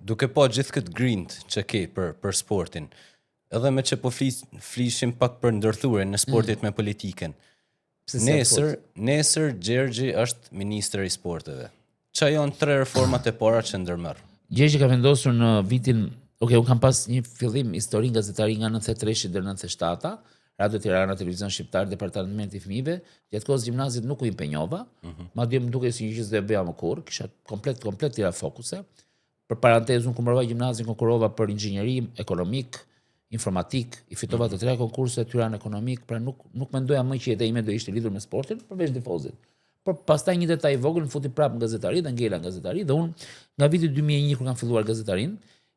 Duke pa gjithë këtë grint që ke për, për sportin, edhe me që po flis, flishim pak për ndërthurjen e sportit me politikën. Pse s'jam Nesër, fort? nesër Gjergji është ministër i sporteve. Qa janë tre reformat e para që ndërmerr? Gjergji ka vendosur në vitin, ok, unë kam pas një fillim histori gazetari nga 93-shi deri në 97-a, Radio Tirana, Televizion Shqiptar, Departamenti i Fëmijëve, gjatë kohës gjimnazit nuk u impenjova, madje më dukej si një gjë që s'do e bëja më kurrë, kisha komplet komplet tjera fokuse. Për parantezë, unë kur mbarova gjimnazin konkurrova për inxhinieri, ekonomik, informatik, i fitova të tre konkurset Tiranë ekonomik, pra nuk nuk mendoja më që jeta ime do ishte lidhur me sportin, përveç tifozit. Por pastaj një detaj i vogël më futi prapë në gazetari dhe ngela në gazetari dhe unë nga viti 2001 kur kam filluar gazetarin,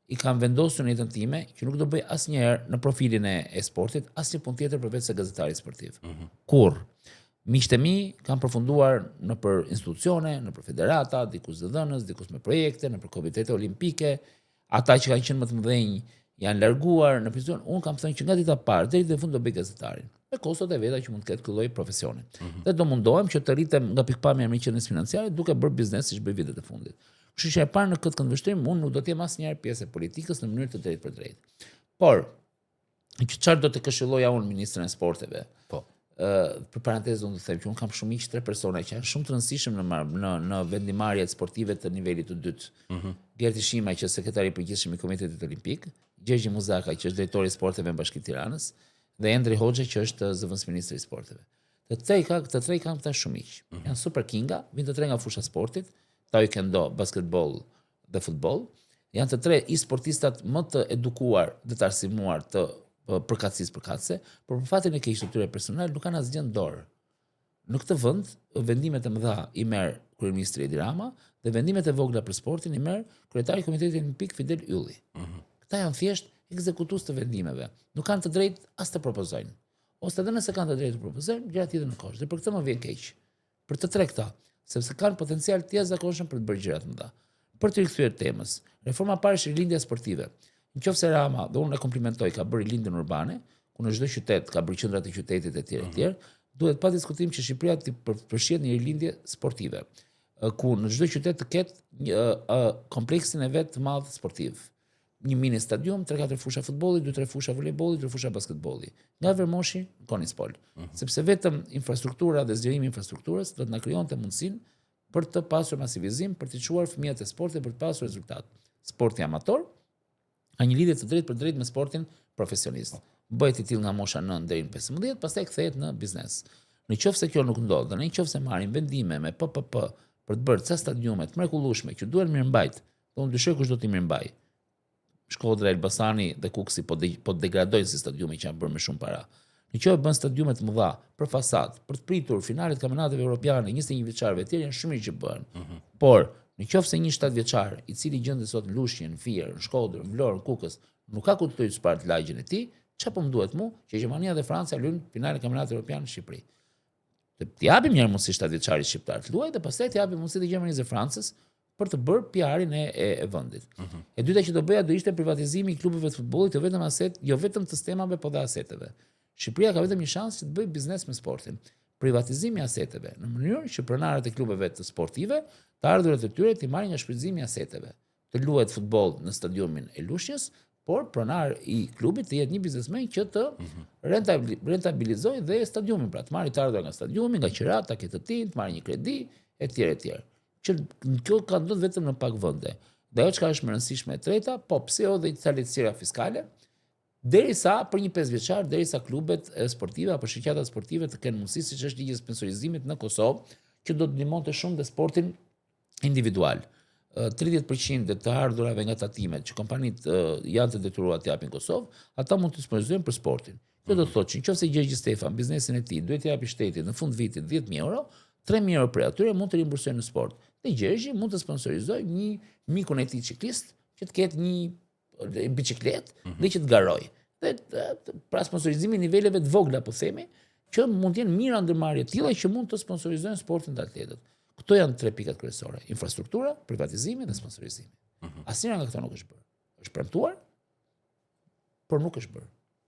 i kam vendosur në jetën time që nuk do bëj asnjëherë në profilin e, e sportit asnjë punë tjetër përveç se gazetari sportiv. Mm -hmm. Kur miqtë e mi kanë përfunduar në për institucione, në për federata, diku zëdhënës, diku me projekte, në për komitete olimpike, ata që kanë qenë më të mëdhenj janë larguar në pension, unë kam thënë që nga dita e parë deri në fund do bëj gazetarin, me kostot e veta që mund të ketë ky lloj profesioni. Mm -hmm. Dhe do mundohem që të rritem nga pikpamja e mirëqenies financiare duke bërë biznes siç bëj vitet e fundit. Kështu që e parë në këtë këndvështrim, unë nuk do të jem asnjëherë pjesë e politikës në mënyrë të drejtpërdrejtë. Por, që çfarë do të këshilloja unë ministrin e sporteve? Po. Ë, për parantezë unë do të them që unë kam shumë miq tre persona që janë shumë të rëndësishëm në në në vendimmarrjet sportive të nivelit të dytë. Mm -hmm. Gerti Shima që është sekretari i përgjithshëm i Komitetit Olimpik, Gjergji Muzaka që është drejtori i sporteve në Bashkinë e Tiranës dhe Endri Hoxha që është zëvendësministri i sporteve. Të tre ka, të tre kam këta shumë miq. Mm -hmm. Janë super kinga, vijnë të tre nga fusha sportit, taekwondo, basketboll dhe futboll. Janë të tre i sportistat më të edukuar dhe të arsimuar të përkatësisë përkatëse, por për fatin e keq të tyre personal nuk kanë asgjë në dorë. Në këtë vend, vendimet e mëdha i merr kryeministri Edi Rama dhe vendimet e vogla për sportin i merr kryetari i Komitetit Olimpik Fidel Ylli. Mm -hmm. Këta janë thjesht ekzekutues të vendimeve. Nuk kanë të drejtë as të propozojnë. Ose edhe nëse kanë të drejtë të propozojnë, gjërat hidhen në kosh. Dhe për këtë më vjen keq. Për të tre këta, sepse kanë potencial të jashtëzakonshëm për të bërë gjëra të mëdha. Për të rikthyer temës, reforma e parë është rilindja sportive. Në qoftë se Rama, dhe unë e komplimentoj, ka bërë rilindjen urbane, ku në çdo qytet ka bërë qendrat e qytetit e tjerë e tjerë, duhet pa diskutim që Shqipëria të përfshihet në rilindje sportive, ku në çdo qytet të ketë një kompleksin e vet të madh sportiv një mini stadium, 3-4 fusha futbolli, 2-3 fusha volejbolli, 2 fusha basketbolli. Nga Vermoshi në Konispol. Mm -hmm. Sepse vetëm infrastruktura dhe zgjerimi i infrastrukturës do të na krijonte mundësinë për të pasur masivizim, për të çuar fëmijët e sportit për të pasur rezultat. Sporti amator ka një lidhje të drejtpërdrejtë me sportin profesionist. Bëhet i tillë nga mosha 9 deri në 15, pastaj kthehet në biznes. Në qoftë se kjo nuk ndodh, dhe në qoftë se marrim vendime me PPP për të bërë ca stadiume të mrekullueshme që duhen mirëmbajt Dhe unë dyshoj kush do t'i mirëmbaj. Shkodra, Elbasani dhe Kukësi po de, po degradojnë si stadiume që janë bërë me shumë para. Në qoftë bën stadiume të mëdha për fasadë, për të pritur finalet e kampionateve europiane 21 vjeçarëve e tjerë janë shumë mirë që bëhen. Mm -hmm. Por, në qoftë se një 7 vjeçar i cili gjendet sot në Lushnjë, në Fier, në Shkodër, në Vlorë, në Kukës, nuk ka ku të luajë sport lagjen e tij, çfarë po më duhet mu që Gjermania dhe Franca luajnë finalen e kampionatit europian në Shqipëri. Të japim një mundësi 7 vjeçarit shqiptar të luajë dhe pastaj të japim mundësi të Gjermanisë dhe Francës për të bërë PR-in e, e, e vendit. Mm -hmm. E dyta që do bëja do ishte privatizimi i klubeve të futbollit, jo vetëm aset, jo vetëm të stemave, por dhe aseteve. Shqipëria ka vetëm një shans që të bëjë biznes me sportin. Privatizimi i aseteve në mënyrë që pronarët e klubeve të sportive, të ardhurat e tyre t'i marrin nga shfrytëzimi i aseteve. Të luhet futboll në stadiumin e Lushnjës, por pronar i klubit të jetë një biznesmen që të mm -hmm. rentabilizojë dhe stadiumin, pra të marrë të ardhura nga stadiumi, nga qiratë, ta ketë të tij, të marrë një kredi etj etj. Që kjo ka ndodhur vetëm në pak vende. Dhe ajo çka është më e rëndësishme e treta, po pse jo dhe ca lehtësira fiskale, derisa për një 5 vjeçar, derisa klubet sportive apo shoqatat sportive të kenë mundësi siç është ligji i sponsorizimit në Kosovë, që do të ndihmonte shumë dhe sportin individual. 30% e të ardhurave nga tatimet që kompanitë janë të detyruara të japin në Kosovë, ata mund të sponsorizojnë për sportin. Kjo do të thotë që nëse Gjergji Stefan biznesin e tij duhet t'i japi shtetit në fund vitit 10000 euro, 3000 euro prej atyre mund të rimbursojë në sport. Dhe Gjergji mund të sponsorizojë një mikun e tij ciklist që të ketë një biçikletë mm -hmm. dhe që të garojë. Dhe pra sponsorizimi i niveleve të vogla, po themi, që mund të jenë mijëra ndërmarrje të tilla që mund të sponsorizojnë sportin dhe atletët. Këto janë tre pikat kryesore: infrastruktura, privatizimi dhe sponsorizimi. Mm -hmm. Asnjëra nga këto nuk është bërë. Është premtuar, por nuk është bërë.